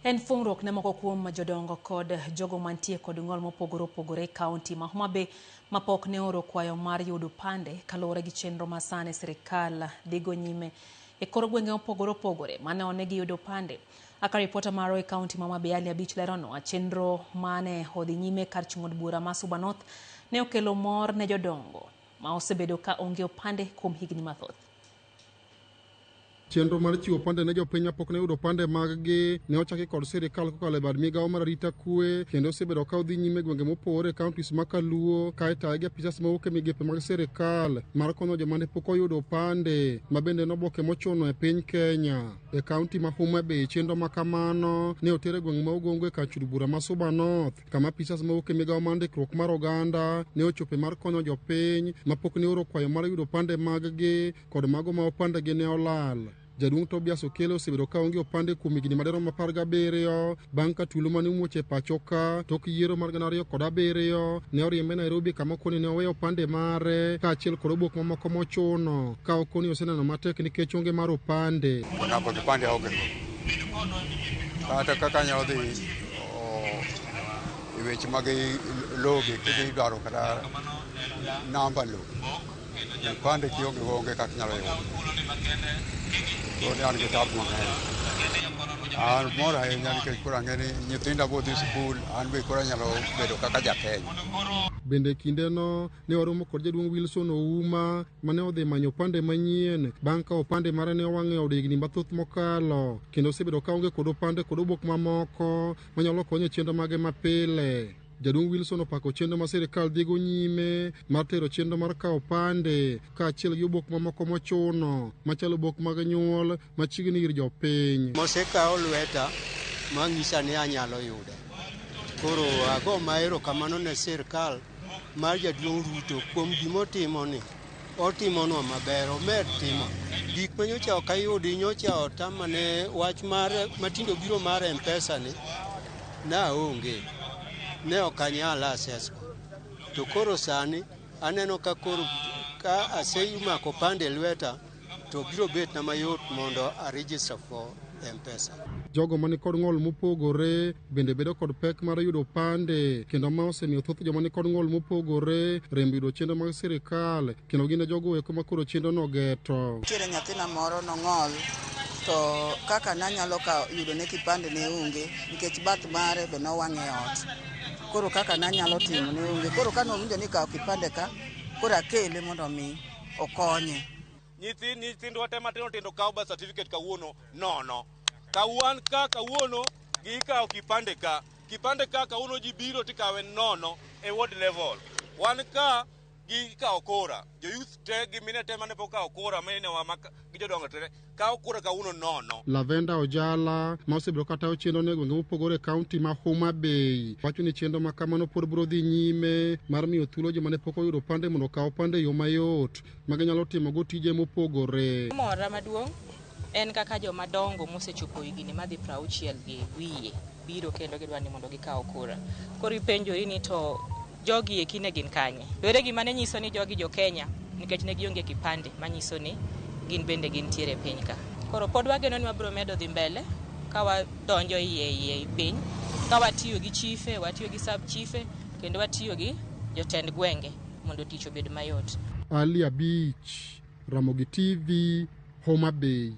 En fungruok ne moko kuom jodongo kod jogo mantie kod ng'ol mopogore opogore e kaunti ma Homa Bay mapok ne oro kwayo mar yudo opande kaluwore gi chenro ma sani sirikal dhigo nyime e kor gwenge mopogore opogore mane one giyudo opande. Aka ripota marwa e kaunti ma Homa Bay Ali Abich leronwa chenro mane odhi nyime kar chung' od bura ma Suba North ne okelo mor ne jodongo ma osebedo ka onge opande kuom higni mathoth. Chenro mar chiwo opande ne jopiny mapok ne oyudo opande maggi ne ochaki kod sirikal kokalo e bad migawo mar arita kwe kendo osebedo ka odhi nyime e gwenge mopogore e counties ma Kaluo ka itaye gi apisas mawuok e migepe mag sirikal mar konyo joma ne pok oyudo opande ma bende en oboke mochuno e piny Kenya. E kaunti ma Homa Bay chenro ma kamano ne oter e gweng' ma Ugongo e kar chud bura ma Suba North kama apisas mawuok e migawo mar ndikruok mar oganda ne ochope mar konyo jopiny mapok ne oro kwayo mar yudo opande maggi kod mago ma opandegi ne olal. Jaduong' Tobias Okello osebedo ka onge opande kuom higni madirom 17 bang' ka tulo mane omuoch e pacho ka tok yiero mar 2007 ne oriembe Nairobi kama okoni ne oweyo opande mare kaachiel kod obok mamoko mochuno ka okoni oseneno matek nikech onge mar opande. Nako kipande aonge go. Kata kaka anyalo dhi e weche mag loge kidhi dwaro kata namba lo Kipande kionge go onge kaka inyalo yudo. Koro ne an gi tabu mang'eny. An mor ahinya nikech koro ang'e ni nyithinda bo dhi sikul, an be koro anyalo bedo kaka ja Kenya. Bende kindeno ne waromo kod jaduong' Wilson Ouma mane odhi manyo opande manyien bang' ka opande mare ne owang' e od higni mathoth mokalo kendo osebedo ka onge kod opande kod obok mamoko manyalo konye e chenro mage mapile. Jaduong' Wilson opako chenro ma sirkal dhigo nyime mar tero chenro mar kawo opande kaachiel gi obok mamoko mochuno machalo obok mag nyuol machiegni ir jopiny. Mosekawo lweta mang'isa ni anyalo yude. Koro ago ma erokamano ne sirkal mar jaduong' Ruto kuom gimotimo ni. Otimonwa maber, omed timo. Gik ma nyocha ok ayudi nyocha otama ne wach mar matindo biro mar M-Pesa ni naonge. Ne ok anyal access go. To koro sani aneno ka koro ka asemako opande e lweta to biro betna mayot mondo a register for M-Pesa. Jogo mani kod ng'ol mopogore bende bedo kod pek mar yudo opande kendo ma osemiyo thoth joma ni kod ng'ol mopogore rem yudo chenro mag sirikal kendo gin e jogo eko ma koro chenrono ogeto. Nitiere nyathina moro nong'ol to kaka nanyalo kawo yudo ne kipande ne onge nikech bath mare be nowang' e ot. Koro kaka nanyalo timo ne onge. Koro kane owinjo ni ikawo kipande ka, koro akele mondo mi okonye. Nyithi nyithindwa te matindo tindo kawo birth certificate kawuono nono. Kawan ka kawuono gikawo kipande ka. Kipande ka kawuono ji biro tikawe nono e ward level. Wan ka gikawo kura. Jo youth te gi mine te mane pok okawo kura minewa ma gi jodongo te kawo kura kawuono nono. Lavenda Ojala ma osebedo ka tayo chenro no e gwenge mopogore e kaunti ma Homa Bay wacho ni chenro ma kamano pod biro dhi nyime mar miyo thuolo joma ne pok oyudo opande mondo okaw opande e yo mayot ma ginyalo timogo tije mopogore. Mora maduong' en kaka joma dongo mosechopo higni madhi 60 gi wiye biro kendo gidwa ni mondo gikaw kura. Koro ipenjori ni to jogi eki ne gin kanye? To ere gima ne nyiso ni jogi jo Kenya nikech ne gionge kipande manyiso ni gin bende gintiere e piny ka. Koro pod wageno ni wabiro medo dhi mbele ka wadonjo iye iye piny ka watiyo gi chife, watiyo gi sub chife kendo watiyo gi jotend gwenge mondo tich obed mayot. Ali Abich, Ramogi TV, Homa Bay.